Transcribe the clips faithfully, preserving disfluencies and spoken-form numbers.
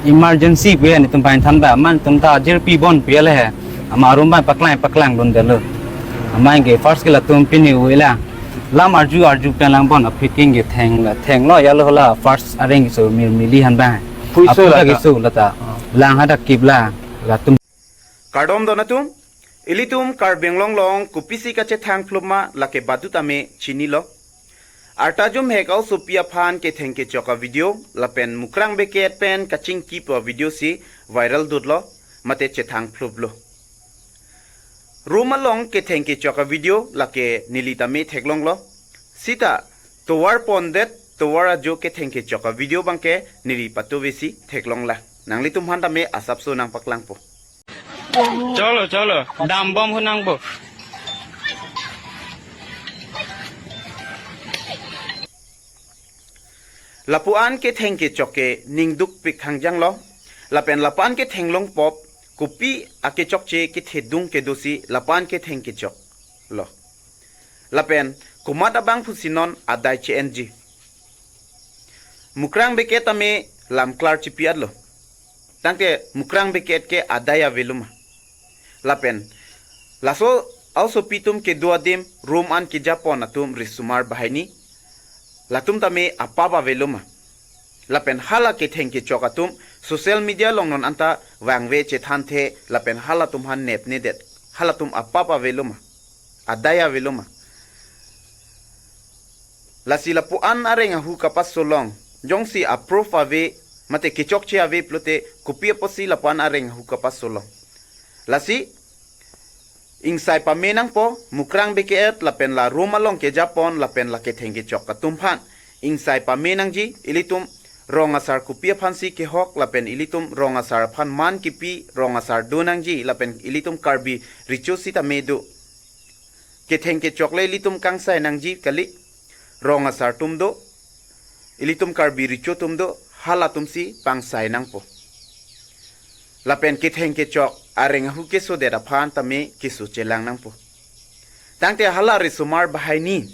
Emergency pu ya netum pai than ba, amat netum ta jirpi bon pu ya le he. Amat room bai paklang paklang dun detlo. Amat ke first ke latum pini u ila. Lam arju arju pen lang bon aphi king ke theng la, thenglo ya lo la first areng so mir mili han ba. Phuiso aphi la ke ta. So la ta. Ah. Lang hadak kip la latum. Kardom don atum, ilitum Karbi Anglong along kopisi kachethang phlup ma lake baduta me chinilo. Arta jumhek aosopi aphan ketheng kechok a video, lapen Mukrang Beke-et pen kachingki pu a video si viral dotlo, mate chethang phluplo. Room along ketheng kechok a video lake neli tame theklonglo. Sita tovar pondet, tovar ajo ketheng kechok a video abangke neli patove si theklong la. Nanglitum aphan tame asapso nangpaklangpo. Cholo, cholo. Dam bom hunang bo. Lapu-an ketheng kechok ke ningduk pik hangjang lo. Lapen lapu-an ke thenglong pop, kopi akechokche kethedung kedo si lapu-an ketheng kechok lo. Lapen komat abang pusinon adai che-enji. Mukrang Beke-et tame lam klar chipi-et lo. Tangte Mukrang Beke-et ke adai avelo ma. Lapen laso aosopi atum kedo adim room an kejapon atum risomar banghini. Latum tame apap avelo ma. Lapen hala ketheng kechok atum social media along non anta vangve chethanthe lapen halatum aphan nepnedet. Halatum apap avelo ma. Adai avelo ma. Lasi lapu-an areng ahu kapasolong. Jongsi a-proof ave, mate kechokche ave pulote kopi apotsi lapu-an areng ahu kapasolong. Lasi ingsai pame nangpo, Mukrang Beke-et lapen la room along kejapon lapen la ketheng kechok atum aphan. Ingsai pame nangji, ilitum rong asar kopi aphansi kehok, lapen ilitum rong asar aphan man kipi, rong asar do nangji, lapen ilitum Karbi recho sitame do. Ketheng kechok le ilitum kangsai nangji kali, rong asar atum do, ilitum Karbi recho atum do, halatumsi pangsai nangpo. Lapen ketheng kechok areng ahu kesodet aphan tame keso chelang nangpo. Tangte hala risomar banghini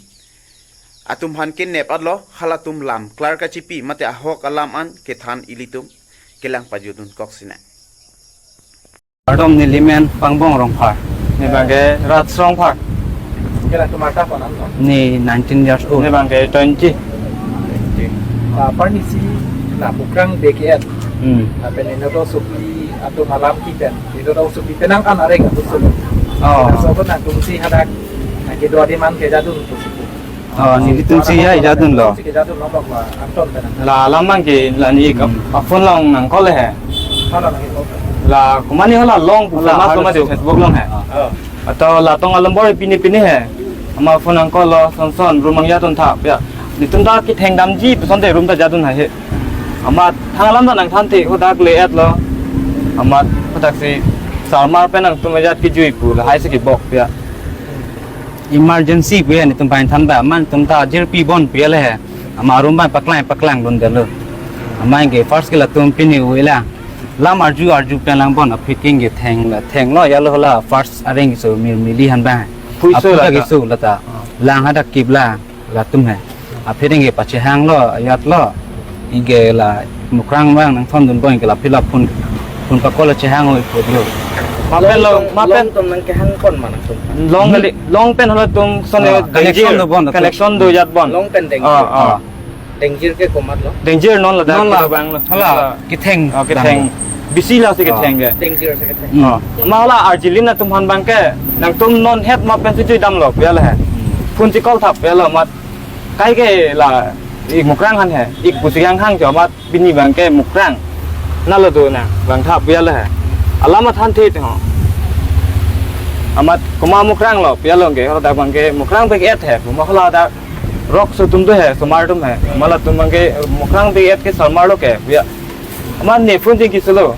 atum aphan kenep-et lo, halatum lam klar kachipi, mate ahok alam an kethan ilitum kelang pajudun kok sinai. Kardom, neli men Pangbong Rongphar. Ne abangke Raj Rongphar. Kela tumar ta konan lo? Ne nineteen years old. Ne abangke twenty. Twenty. Ah, parnisi la Mukrang Beke-et. Hmm. Lapen inut aosopi atum alam kipen. Inut aosopi penang an areng atum solo. Oh. So ko nangtumsi hadak, ah, kedo adim an kejadun pusi. Oh, nelitumsi ya kejadun lo. Kejadun lo, bak, bak, Anton penang. La alam abangke la ne ik, hmm, a-phone along nang call he. Hala nang call. La komat ne hala along, hala, la mas hala komat de so Facebook along he. Oh. Ato la tong a-number pini pini he. Amat phone nang call lo, son son, room nang jadun tha pu ya. Netum ta ketheng damji puson te room ta jadun ha he. Amat thang alam ta nangthanthe, hadak le-et lo. Amat hadaksi sarmar pen nangtum ajat kejui pu lahai si kebok pu ya. Emergency pu ya netum pai than ba, amat netum ta jirpi bon pu ya le he. Amat room bai paklang paklang dun detlo. Amat ke first ke latum pini u ila. Lam arju arju pen lang bon aphi king ke theng la, thenglo ya lo la first areng so mir mili han ba. Phuiso aphi la ta. Ke so la ta. Ah. Lang hadak kip la latum he. Aphi ring ke pachehang lo, ajat lo. Ike la Mukrang abang nangthondun bon ke la phi la phone, phone pa call chehang oi phu lo. Mapen lo, long, mapen long tum nangkehang pon ma nangtum? Long kali, long pen halatum son, ah, connection danger do bon, connection do jat bon. Long pen danger. Ah, ah. Danger ke komat lo? Danger non la dak, non la, abang lo. Hala, ketheng. Oh, ketheng. Bisi la si ketheng ke. Danger si ketheng. Hmm. Oh. Ma hala arjilin atum aphan abangke nangtum non het mapen si chui damlo pu ya le he. Hmm. Phone si call thap pu ya lo amat. Kai ke la ik Mukrang han he. Ik pusi hanghang cho amat pini abangke Mukrang. Na lo do na, abang thap pu ya le he. Alam athanthe te ho. Amat komat Mukrang lo pu ya lo ke, hadak abangke Mukrang Beke-et he. Komat hala dak rok so atum do he, somar atum he. Amat latum abangke Mukrang Beke-et ke sarmar lo ke pu ya. Amat ne phone jing kisi lo.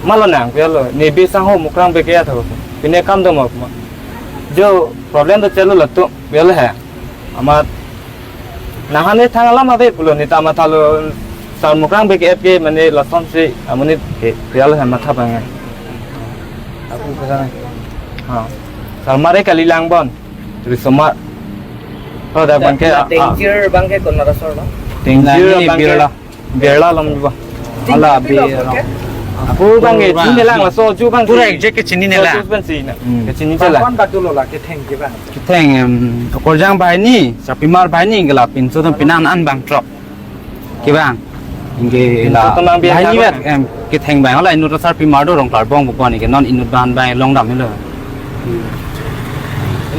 Amat lo nang pu ya lo. Ne be sang ho Mukrang Beke-et ho. Pine kam do ma komat. Jo problem do chelo latum pu ya le he. Amat nahane thang alam ave pulo, ne ta mathalo sar Mukrang Beke-et ke mane lason si amonit ke pu ya le he matha abang. Aku ke sana. Ha. Sarmar e kali lang bon. Risomar. Hadak abangke, ah, ah. Danger abangke konat asor lo? Danger nani abangke Birla. Birla along ba. Hala be. Ako bang ke chini lang, laso aju bang pura ke chini ne la. Aju pensi na. Hmm. Ke chini chala. Bang batu lo la ketheng ke bang. Ketheng, em, Okorjang banghini, Sarpimar banghini, ke la pinso atum pinan an bang throk. Ke bang. Inke la pinso atum bang biar banghini ke bang. Em, ketheng bang hala inut Sarpimar do Rongkarbong bupon ke non inut ban bang longdam lo.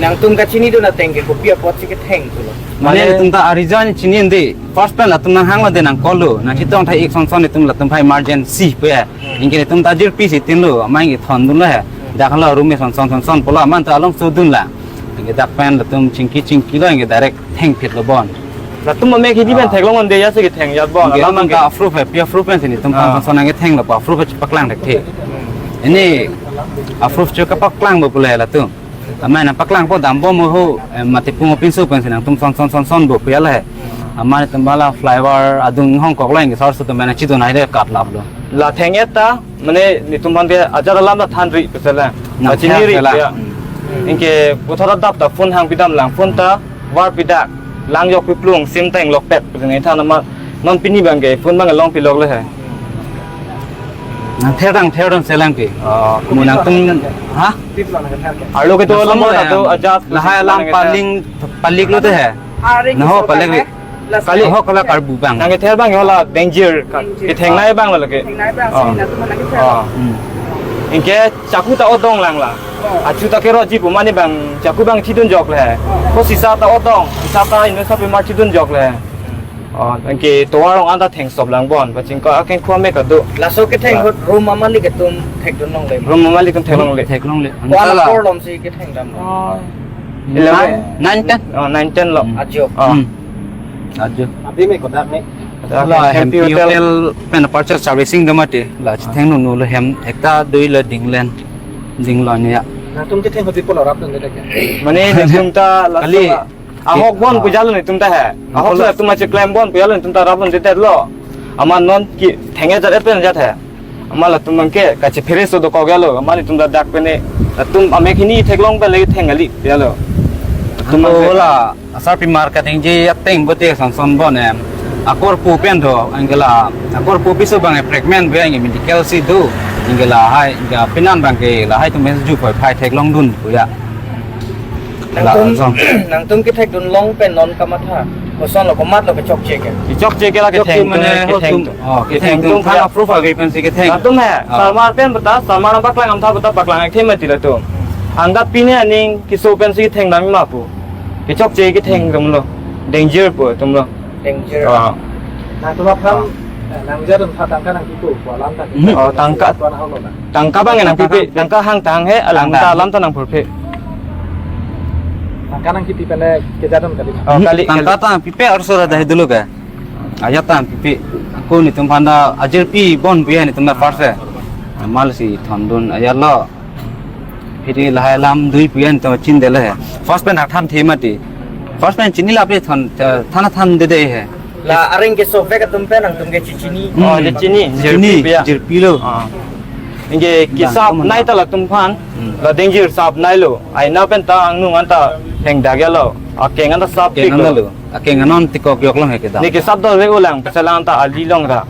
Nangtum kachinidun ateng ke kopi apotsi ketheng tu lo. Mane, mane itum ta arizan chini ende. First pen latum nanghang lo de nang call lo. Nang chetong thai ik son son itum latum phai emergency pu ya. Inke itum ta jirpi si tin lo, amai inke thondun lo he. Dak lo room son son son son pulo aman ta along sodun la. Inke dak pen latum chingki chingki lo inke direct thengphit lo bon. Latum amek hini pen, ah, theklong ande ya se ketheng ya bon. Inke alam aman ke ta approve he, pi approve pensi itum, ah, son son nang ketheng lo pa approve chepaklang thekthe. Ini approve chepaklang bo pule latum. Amai nangpaklangpo dambom ho, eh, mati pung pinso pensi nangtum son son son son bo pu ya la he. Amai itum bala flyover adung hongkok lo inke sar so atum nang chidun hai de kat lap lo. La theng-et ta, mane netum aphan ke ajat alam ta thanri pu sela. Nang pachini thek ri sela. Ya. Hmm. Inke puthot adap ta phone hangpi dam lang, phone ta varpi dak, lang jokpi plung, sim ta inglokpet pu sini than amat non pini bang ke phone bang longpi lok le he. Nang ther dang ther dang selang ke. Oh. Mo nangtum, ha? Arlo ke to nang alam somoi atu ajat lahai alam paling palik lo te he. Are. Naho ke palik ri. Kali. Ho kala karbu bang. Nang kether bang hala danger. Danger. Kethengnei bang lo lake. Kethengnei bang. Oh. Sini nangtum nang kether. Oh. Hmm. Inke chaku ta odong lang la. Oh. Achu ta keroji pu mane bang chaku bang chidun jok le. Oh. Ko sisa ta odong, sisa ta inut Sarpimar chidun jok le. Oh, anke tovar along anta theng stop lang bon, pachingko akeng khua me kado. Laso ketheng ahut room amalik atum thekdun longle. Room amalik atum theklongle. Theklongle. Ko ala, anta la, korlom si ketheng dam. Oh. Eleven. Nine, nine, ten. Oh, nine, ten lo. Hmm. Ajo. Oh. Hmm. Ajo. Abi me kodak me. Kodak la me. Hempi Hempi Hotel. Hotel pen purchase servicing do mati. La chitheng nunu lo hem ekta dui lo dinglen. Dinglo nya. Nangtum chitheng hoti pulo rapdun de ke. Mane nangtum ta la kali. Ahok bon, ah, pu jalo netum ta he. Ahok, ahok so la. Atum ache klem bon pu jalo netum ta rabon jetet lo. Ama non ketheng-et jat et pen jat he. Ama latum bang ke kachephere so dokok jalo. Ama netum ta dak pen ne. Latum amek hini theklong pen lagi theng kali jalo. Latum ako bang ke la Sarpimar kadingje ateng bote son son bon em. Akorpu pen tho anke la. Akorpu piso bang e pregnant be anke medical si do. Anke lahai, anke pinan bang ke lahai atum pen ju poi phai theklongdun pu ya. Nangtum, la, song. Nangtum kethekdun long pen non kamatha. Koson lo komat lo kechokche ke. Kechokche ke la kechokche ketheng mane atum, ho ketheng atum. Oh, ketheng atum atum thang ya. Approve agi pensi ketheng. Latum he, ah, Sarmar pen beta, Sarmar paklang amtha beta paklang akhema tila tum. Angkat pine aning keso pensi ketheng dam ma pu. Kechokche ketheng atum lo. Danger pu atum lo. Danger. Ah. Nangtum aphan, eh, nang jadun pha tangka nangkipu, pu alam ta. Hmm. Oh, tangka. Tuan hau lo na. Tangka bang nangpipe, tangka hang tang he, alang ta alam ta nangpurpe. Tangka nangkipi pen le kejadun kali. Oh, kali, tangka kali. Tangka ta pipe arso ra dahai dulu ke. Ajat ta pipe. Ako netum aphan ta ajirpi bon pu ya netum ta first he. Amal si thondun ajat lo. Phiri lahai alam dui pu ya netum chinidele he. First pen than the mati. First pen chini lape thon, eh, than than dede he. La areng keso vek atum pen nangtum ke chechini. Hmm. Oh, chechini, chechini, jirpi pu ya. Jirpi lo. Ah. Anke bang kesap tum nai ta latum aphan. Hmm. La danger sap nai lo. Aina pen ta angnung anta heng dagya lo. Akeng anta sap pik lo. Akeng anta lo. Akeng anon tikok yok long he kedam. Ne kesap dol vek ulang, peselang ta ali long ra.